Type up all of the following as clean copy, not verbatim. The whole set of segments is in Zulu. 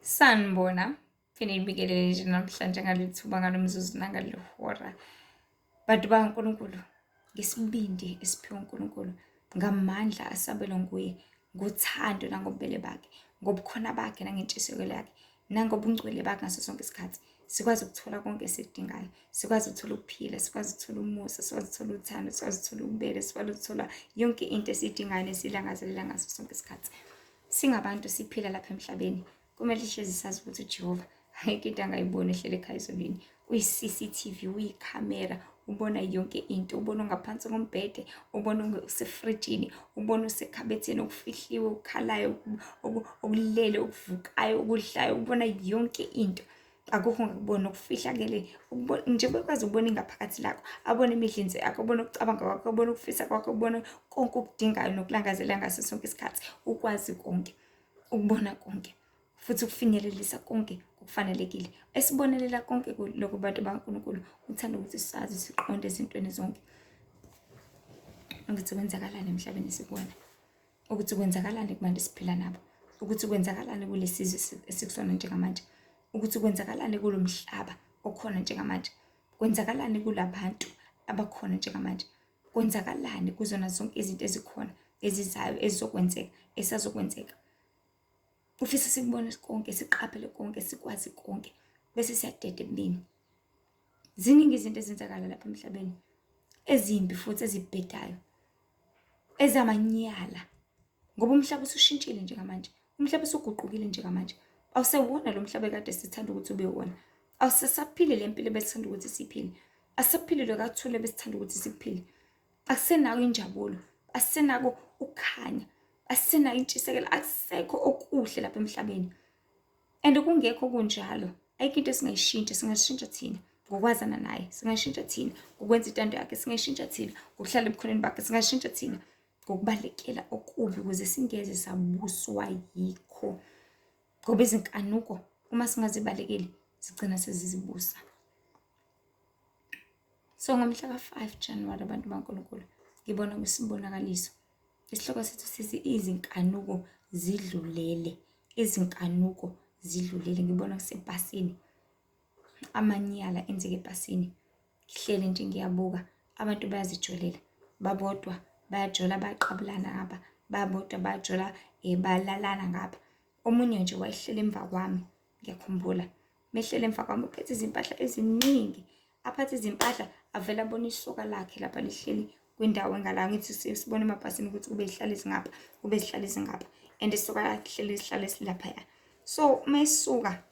Sanibona, phinde ngibingelele nje namhlanje ngaleli thuba ngalo mzuzu nangaleli hora. Bantu bakaNkulunkulu, ngesibindi esiphiwe uNkulunkulu, ngamandla asabelwe nguye, ngothando nangobubele bakhe, ngobukhona bakhe nangentshisekelo yakhe, nangobungcwele bakhe ngaso sonke isikhathi, sikwazi ukuthola konke esikudingayo, sikwazi ukuthola ukuphila, sikwazi ukuthola umusa, sikwazi ukuthola uthando, sikwazi ukuthola ububele, sikwazi ukuthola yonke into esiyidingayo nesiyilangazelela ngaso sonke isikhathi. Singabantu siphila lapha emhlabeni, kumele sihlezi sazi ukuthi uJehova ayikho into angayiboni ehlele ekhaya ezulwini. Uyi-CCTV, uyikhamera, ubona yonke into, ubona ongaphansi kombhede, ubona usefrijini, ubona usekhabetheni, okufihliwe, okukhalayo, okulele, okuvukayo, okudlayo, ubona yonke into. Akukho ongakuboni okufihlakele, nje bekwazi ukubona ingaphakathi lakho, abone imidlinzo yakho, abone ukucabanga kwakho, abone ukufisa kwakho, abone konke okudingayo nokulangazela ngaso sonke isikhathi. Ukwazi konke, ukubona konke, futhi ukufinyelelisa konke okufanelekile. Esibonelela konke lokhu bantu bakaNkulunkulu, uthanda ukuthi sazi siqonde ezintweni zonke ukuthi kwenzakalani emhlabeni sikuwona, ukuthi kwenzakalani kubantu esiphila nabo, ukuthi kwenzakalani kulesizwe esikusona njengamanje, ukuthi kwenzakalani kulo mhlaba okhona njengamanje, kwenzakalani kulabantu abakhona njengamanje, kwenzakalani kuzona zonke izinto ezikhona ezizayo, ezizokwenzeka, esazokwenzeka. Ufisa sikubone konke, siqaphele konke, sikwazi konke, bese siyadeda ebubini. Ziningi izinto ezenzakala lapha emhlabeni ezimbi futhi ezibhedayo, ezamanyala, ngoba umhlaba usushintshile njengamanje, umhlaba usuguqukile njengamanje. Awusewona lo mhlaba ekade sithanda ukuthi ube wona, awusesaphili le mpilo ebesithanda ukuthi siphile, asisaphili lo kathule ebesithanda ukuthi siphile. Akusenako injabulo, asisenako ukukhanya, asisenayo intshisekelo, akusekho okuhle lapha emhlabeni. And kungekho kunjalo, ayikho into esingayishintsha, singashintsha thina ngokwazana naye, singashintsha thina ngokwenza intando yakhe, singashintsha thina ngokuhlala ebukhoneni bakhe, singashintsha thina ngokubalekela okubi ukuze singeze sabuswa yikho. Ngoba izinkanuko uma singazibalekeli zigcina sezizibusa. So ngomhla ka-5 January abantu baNkulunkulu ngibona kwisibonakaliso. Isihloko sethu sithi izinkanuko zidlulele, izinkanuko zidlulele. Ngibona kusebhasini, amanyala enzeka ebhasini. Ngihleli nje ngiyabuka, abantu bayazijolela, babodwa bayajola, bayaqabulana ngapha, babodwa bayajola, balalana ngapha. Omunye nje wayehleli emva kwami, ngiyakhumbula mehlele emva kwami uphethe izimpahla eziningi, aphathe izimpahla avele abone isoka lakhe lapha lihleli kwindawo engala. Ngithi sibone emabhasini ukuthi kube izihlalo ezingapha, kube izihlalo ezingapha, and isoka lakhe lihleli isihlalo esilaphaya. So uma esuka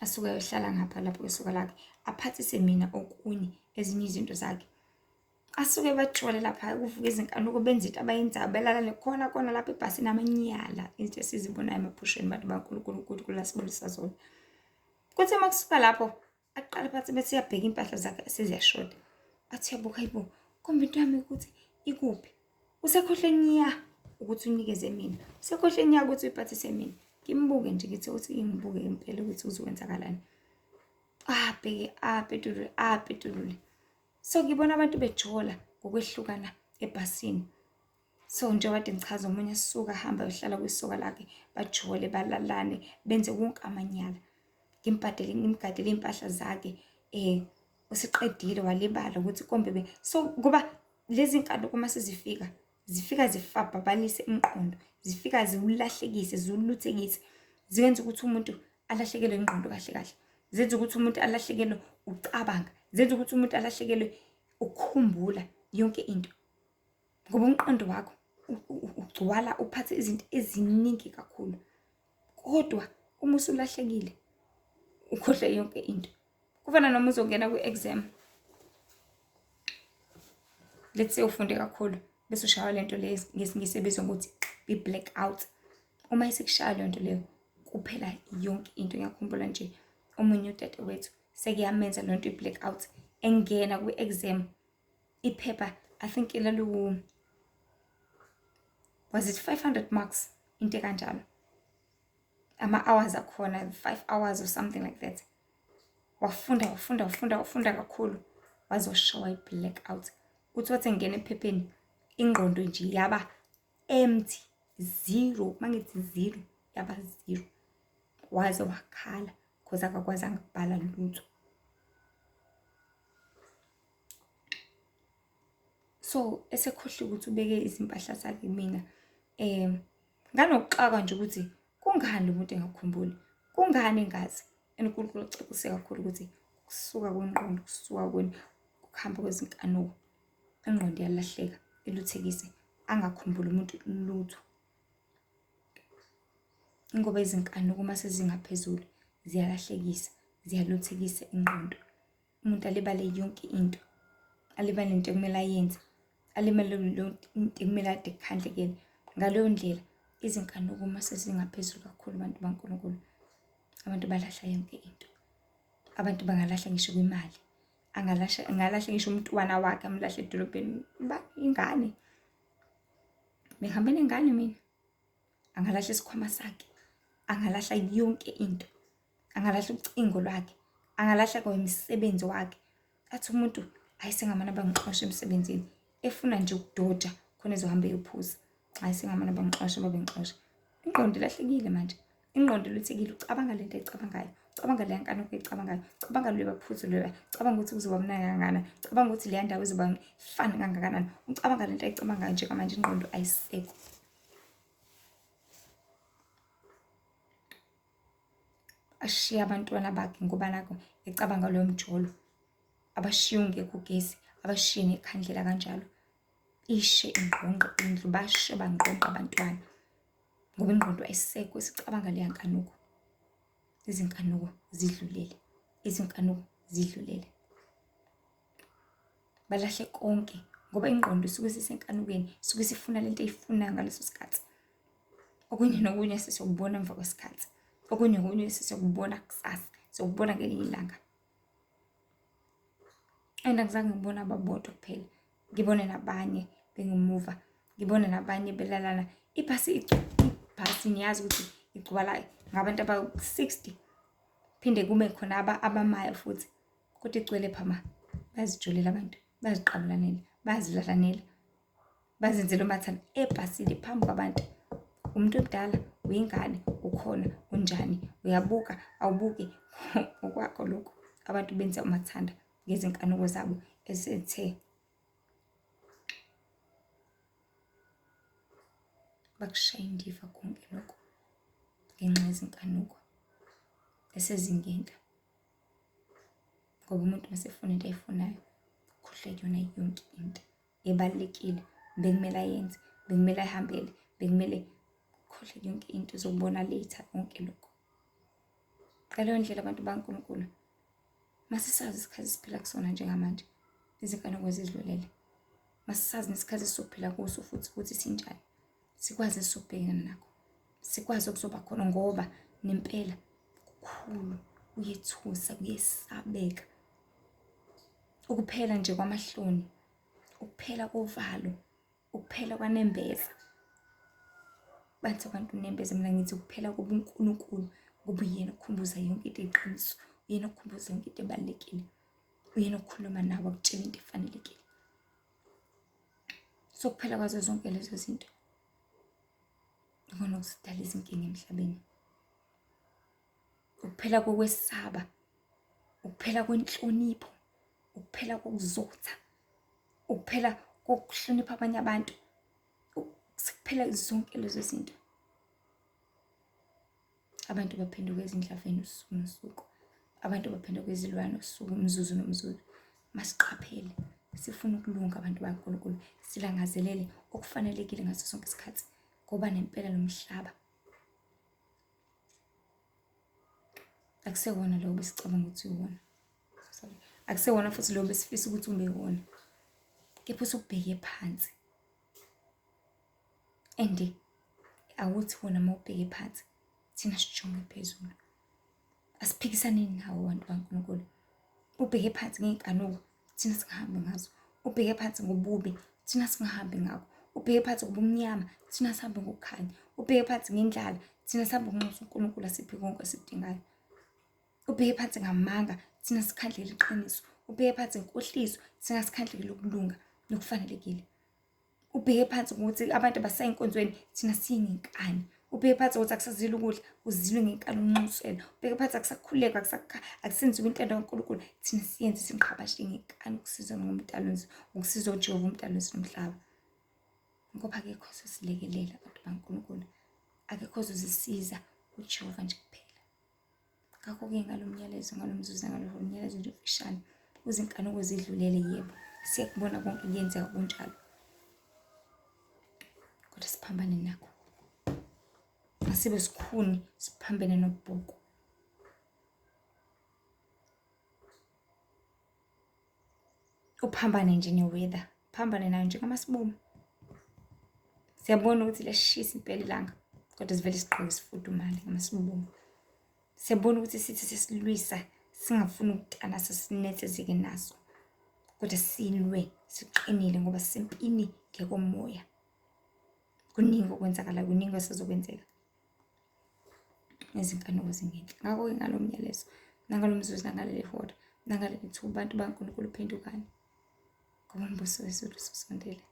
asuke ayohlala ngapha lapho kwesoka lakhe, aphathise mina okunye ezinye izinto zakhe. Asuke bajole lapha, kuvuka izinkanuko, benze into abayenzayo, belalane khona khona lapha ebhasini, amanyala, into esizibonayo emaphusheni bantu baNkulunkulu uNkulunkulu asibonisa zona. Kuthi uma kusuka lapho aqale phansi bese uyabheka impahla zakhe seziyashoda, athi uyabuka, hayibo, kombe into yami ukuthi ikuphi? Usekhohlwe nya ukuthi unikeze mina, usekhohlwe nya ukuthi uyiphathise mina. Ngimbuke nje ngithi ukuthi ngibuke impela ukuthi uzokwenzakalani. Abheke, apetulule, apetulule. So ngibona abantu bejola ngokwehlukana ebhasini. So njengoba kade ngichaza, omunye esuka ahamba ayohlala kwisoka lakhe, bajole, balalane, benze wonke amanyala. Ngimbhadele, ngimgadele iy'mpahla zakhe, useqedile walibala ukuthi kombe be. So ngoba lezi nkanuko uma sezifika, zifika zifabhabalise umqondo, zifika ziwulahlekise, ziwuluthekise, ziwenze ukuthi umuntu alahlekelwe ingqondo kahle kahle, zenze ukuthi umuntu alahlekelwe ukucabanga, zenze ukuthi umuntu alahlekelwe ukukhumbula yonke into. Ngoba umqondo wakho ugcwala uphathe izinto eziningi kakhulu, kodwa uma usulahlekile ukhohlwe yonke into. Kufana noma uzongena kwi-exam, let's say ufunde kakhulu bese ushaywa lento le ngesiNgisi ebizwa ngokuthi i-blackout. Uma isikushaya leyo nto leyo, kuphela yonke into. Ngiyakhumbula nje omunye udadewethu sekuyamenza leyo nto i-blackout, engena kwi-exam, iphepha I think laliwu, was it 500 marks, into ekanjalo, ama-hours akhona 5 hours or something like that. Wafunda, wafunda, wafunda, wafunda kakhulu, wazoshawa i-blackout. Uthi wathi engena ephepheni, ingqondo nje yaba empty, zero. Mangithi zero, yaba zero. Waze wakhala cause akakwazanga ukubhala lutho. So esekhohliwe ukuthi ubeke izimpahla zakhe kumina nganokuxakwa nje ukuthi kungani lo muntu engakhumbuli, kungani engazi. And uNkulunkulu ucacise kakhulu ukuthi kusuka kwengqondo, kusuka kuhamba kwezinkanuko, ingqondo iyalahleka iluthekise, angakhumbuli umuntu lutho. Ingoba izinkanuko uma sezingaphezulu ziyalahlekisa, ziyaluthekisa ingqondo. Umuntu alibale yonke into, alibale nento ekumele ayenze, alibale into ekumele ade ekukhandlekele. Ngaleyo ndlela izinkanuko uma sezingaphezulu kakhulu bantu baNkulunkulu, abantu balahla yonke into. Abantu bangalahla ngisho kwimali, angalahla angalahla ngisho umntwana wakhe amlahle edolobheni, ingane. Ngihambe nengane mina. Angalahla isikhwama sakhe, angalahla yonke into, angalahla ucingo lwakhe, angalahla kwemisebenzi wakhe. Athi umuntu hhayi sengamane bangixosha emsebenzini, efuna nje ukudoja khona ezohamba eyophuza. Hhayi sengamane bangixosha babengixosha. Ingqondo ilahlekile manje, ingqondo iluthekile, ucabanga lento ayicabangayo, ucabanga leya nkanuko ayicabangayo, ucabanga loya phuzu loya, ucabanga ukuthi kuzoba mnandi kangakanani, ucabanga ukuthi leya ndawo izoba fun kangakanani, ucabanga lento ayicabangayo njengamanje ingqondo ayisekho. Ashiye abantwana bakhe ngoba nakho ecabanga loyo mjolo, abashiye ungekho ugesi, abashiye nekhandlela kanjalo. Ishe ingqongqe indlu, bashe bangqongqa abantwana ngoba ingqondo ayisekho isicabanga leya nkanuko. Izinkanuko zidlulele, izinkanuko zidlulele. Balahle konke ngoba ingqondo isuke isisenkanukweni, isuke isifuna lento eyifunayo ngaleso sikhathi. Okunye nokunye sesiyokubona emva kwesikhathi, okunye nokunye sesiyokubona kusasa, siyokubona ngelinye ilanga. And angizange ngibone ababodwa kuphela, ngibone nabanye bengemuva, ngibone nabanye belalana. Ibhasi ibhasi niyazi ukuthi igcwala ngabantu abawu-60, phinde kube khona abamayo futhi, kodwa igcwele phama. Bayazijolela abantu, bayaziqabulanela, bayazilalanela, bazenzela umathanda ebhasini phambi kwabantu. Umuntu omdala, uyingane, ukhona, unjani, uyabuka, awubuki, okwakho lokho. Abantu benza umathanda ngezinkanuko zabo ezethe bakushaya indiva konke lokho ngenxa yezinkanuko esezingenhla. Ngoba umuntu uma esefuna into ayifunayo, ukhohlwa kuyona yonke into ebalulekile bekumele ayenze, bekumele ayihambele, bekumele ukhohlwe yonke into uzokubona later konke lokho. Ngaleyo ndlela abantu bakaNkulunkulu masisazi isikhathi esiphila kusona njengamanje, izinkanuko zidlulele. Masisazi nesikhathi esizophila kuso futhi ukuthi sinjani, sikwazi esizobhekana nakho, sikwazi okuzoba khona ngoba nempela kukhulu, kuyethusa, kuyesabeka. Ukuphela nje kwamahloni, ukuphela kovalo, ukuphela kwanembeza. Bathi abantu unembeza, mina ngithi ukuphela kobuNkulunkulu ngoba uyena okukhumbuza yonke into eyiqiniso, uyena okukhumbuza yonke into ebalulekile, uyena okukhuluma nawe akutshela into efanelekile. So kuphela kwazo zonke lezo zinto ikona okuzidala izinkinga emhlabeni. Ukuphela kokwesaba, ukuphela kwenhlonipho, ukuphela kokuzotha, ukuphela kokuhlonipha abanye abantu, sekuphela zonke lezo zinto. Abantu baphenduka ezindlaveni usuku nosuku, abantu baphenduka izilwane usuku umzuzu nomzuzu. Masiqaphele, sifuna ukulunga abantu bakaNkulunkulu, silangazelele okufanelekile ngaso sonke isikhathi ngoba nempela lo mhlaba akusewona lo besicabanga ukuthi uwona. Sorry, akusewona futhi lo besifisa ukuthi ube wona, kepha usubheke phansi and awuthi wona uma ubheke phansi, thina sijonge phezulu. Asiphikisaneni nawo bantu bakaNkulunkulu. Ubheke phansi ngey'nkanuko, thina singahambi ngazo. Ubheke phansi ngobubi, thina singahambi ngakho. Ubheke phansi ngobumnyama, thina sihambe ngokukhanya. Ubheke phansi ngendlala, thina sihambe ngokunxusa uNkulunkulu asiphe konke esikudingayo. Ubheke phansi ngamanga, thina sikhandlele iqiniso. Ubheke phansi ngenkohliso, thina sikhandlele ukulunga nokufanelekile. Ubheke phansi ngokuthi abantu abasayi enkonzweni, thina siye ngenkani. Ubheke phansi ukuthi akusazile ukudla, uzilwe ngenkani unxusela. Ubheke phansi akusakhulekwa, akusenziwa intando kaNkulunkulu. Thina siyenze sinqhabashe ngenkani ukusizwa ngomdali, ukusizwa uJehova umdali wezulu nomhlaba. Ngoba akekho ozosilekelela bantu baNkulunkulu, akekho ozosisiza, uJehova nje kuphela. Ngakho-ke ngalo myalezo, ngalo mzuzu, ngalo myalezo nje omfishane, izinkanuko zidlulele, yebo, siyakubona konke kuyenzeka kunjalo, kodwa siphambane nakho, asibe sikhuni, siphambene nobhuku. Uphambane nje ne-weather, uphambane nayo nje ngamasibomu. Siyabona ukuthi liyashisa impela ilanga, kodwa sivele sigqoke sifudumale ngamasibomu. Siyabona ukuthi sithi sesilwisa singafuni ukutanasa sinethezeke naso, kodwa silwe siqinile ngoba sisempini ngekomoya. Kuningi okwenzakalayo, kuningi osezokwenzeka. Nezinkanuko zingenhla. Ngakho-ke ngalo myalezo, nangalo mzuzu, nangaleli hora, nangaleli thuba, abantu baNkulunkulu phendukani, ngoba umbuso wezulu ususondele.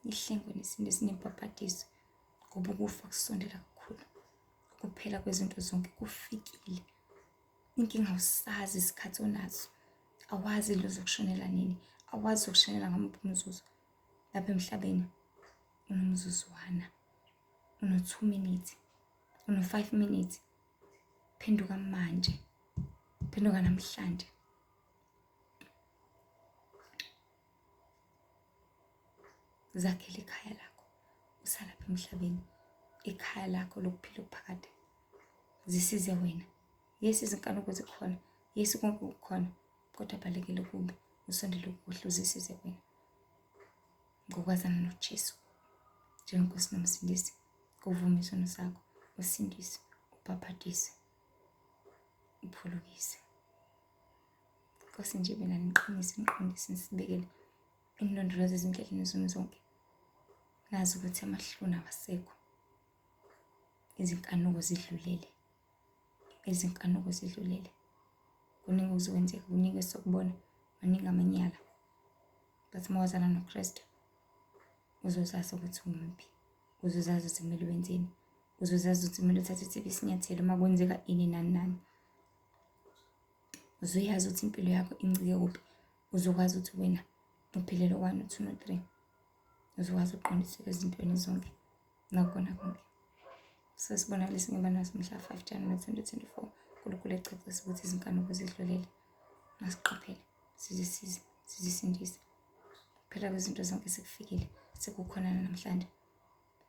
Nihlengwe nisindiswe nibhabhadiswe, ngoba ukufa kusondela kakhulu. Ukuphela kwezinto zonke kufikile. Inkinga awusazi isikhathi onaso, awazi luzokushonela nini, awazi uzokushonela ngamuphi umzuzu. Lapha emhlabeni unomzuzwana, uno-2 minutes, uno-5 minutes. Phenduka manje, phenduka namhlanje. Zakhele ikhaya lakho usalapha emhlabeni, ikhaya lakho lokuphila okuphakade. Zisize wena. Yes, izinkanuko zikhona, yes, konke kukhona, kodwa balekele kubi, usondele kuhle, uzisize wena ngokwazana noJesu njengeNkosi noMsindisi, kuvume isono sakho, usindiswe, ubhabhadiswe, uphulukiswe. Nkosi nje mina niqinise, niqondise, nisibekele inilondoloze ezindleleni zenu zonke. Nazi ukuthi amahloni awasekho, izinkanuko zidlulele, izinkanuko zidlulele. Kuningi okuzokwenzeka, kuningi esizokubona, maningi amanyala. But uma wazana noKristu uzozazi ukuthi umuphi, uzozazi ukuthi kumele wenzeni, uzozazi ukuthi kumele uthathe siphi isinyathelo uma kwenzeka ini nani nani. Uzoyazi ukuthi impilo yakho incike kuphi, uzokwazi ukuthi wena uphilela u-one, u-two, no-three. Uzokwazi ukuqondiseka ezintweni zonke nakukona konke. So sibonakaliso ngiba naso mhla 5 January 2024. uNkulunkulu ecacisa ukuthi izinkanuko zidlulele. Masiqaphele, sizisize, sizisindise. Phela kwezinto zonke sekufikile, sekukhona namhlanje.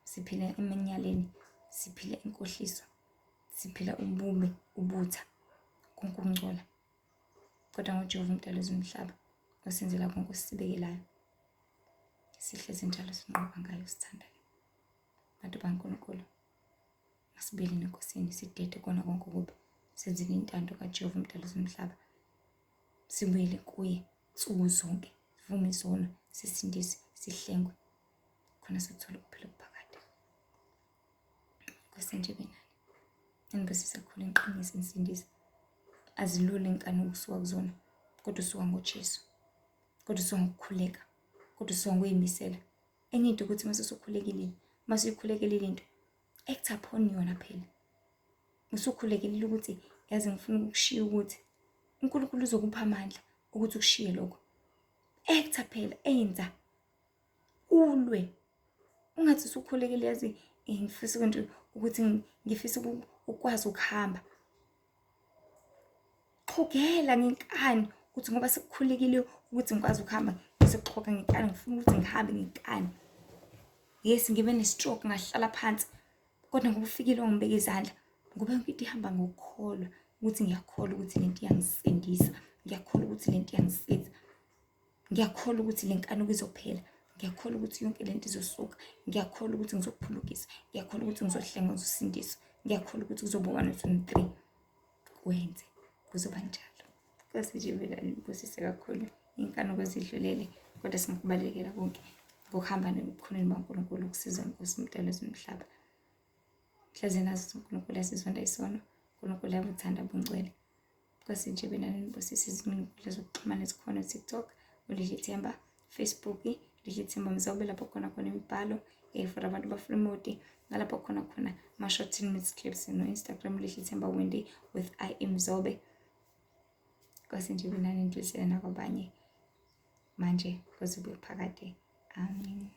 Siphila eminyaleni, siphila inkohliso, siphila ububi, ubutha, konke ukungcola. Kodwa ngoJehova umdali wezulu nomhlaba osenzela konke osibekelayo. Sihlezi njalo sinqoba ngayo sithandayo. Bantu baNkulunkulu, masibuyeleni eNkosini, sidede kona konke okubi, senzeni intando kaJehova umdali wezulu nomhlaba. Sibuyele kuye nsuku zonke, sivume izono, sisindiswe, sihlengwe, khona sothola ukuphila okuphakade. Nkosi nje benani, nginibusise kakhulu, ngiqinise, nisindise. Azilula inkanuko ukusuka kuzona, kodwa usuka ngoJesu, kodwa usuka ngokukhuleka, kodwa usuka ngokuyimisela. Enye into ukuthi mase usukhulekile, mase uyikhulekelile into, act upon yona phela. Usukhulekelile ukuthi yazi ngifuna ukukushiya, ukuthi uNkulunkulu uzokupha amandla ukuthi ukushiye lokho. Acta phela, enza, ulwe. Ungathi usukhulekile yazi ngifisa nje ukuthi ngifisa ukwazi ukuhamba. Xhogela ngenkani ukuthi ngoba sekukhulekile ukuthi ngikwazi ukuhamba, ngizoxhoga ngenkani, ngifuna ukuthi ngihambe ngenkani. Yes, ngibe ne-stroke ngahlala phansi, kodwa ngoba ufikile wangibeka izandla, ngoba yonke into ihamba ngokukholwa, ukuthi ngiyakholwa ukuthi lento iyangisindisa, ngiyakholwa ukuthi lento iyangisiza, ngiyakholwa ukuthi le nkanuko izophela, ngiyakholwa ukuthi yonke lento izosuka, ngiyakholwa ukuthi ngizophulukiswa, ngiyakholwa ukuthi ngizohlengwa, ngizosindiswa, ngiyakholwa ukuthi kuzoba 1, 2, 3. Kwenze kuzoba njalo. Nkosi nje mina nibusise kakhulu. Inkanuko zidlulele, kodwa singakubalekela konke ngokuhamba nobukhoneni baNkulunkulu, ukusiza iNkosi umdali wezulu nomhlaba. Hleze nazi ukuthi uNkulunkulu uyasizonda isono, uNkulunkulu uyabuthanda ubungcwele. Nkosi nje mina nibusise. Izinkundla zokuxhumana ezikhona, TikTok uLihle Themba, Facebook Lihle Themba Mzobe, lapho khona khona imibhalo. For abantu bafuna nalapho khona khona ama-short 10 minutes clips no-Instagram Lihle Themba Wendy with I am Zobe. Nkosi nje mina nindlulisele nakwabanye manje kuze kube phakade. Amen.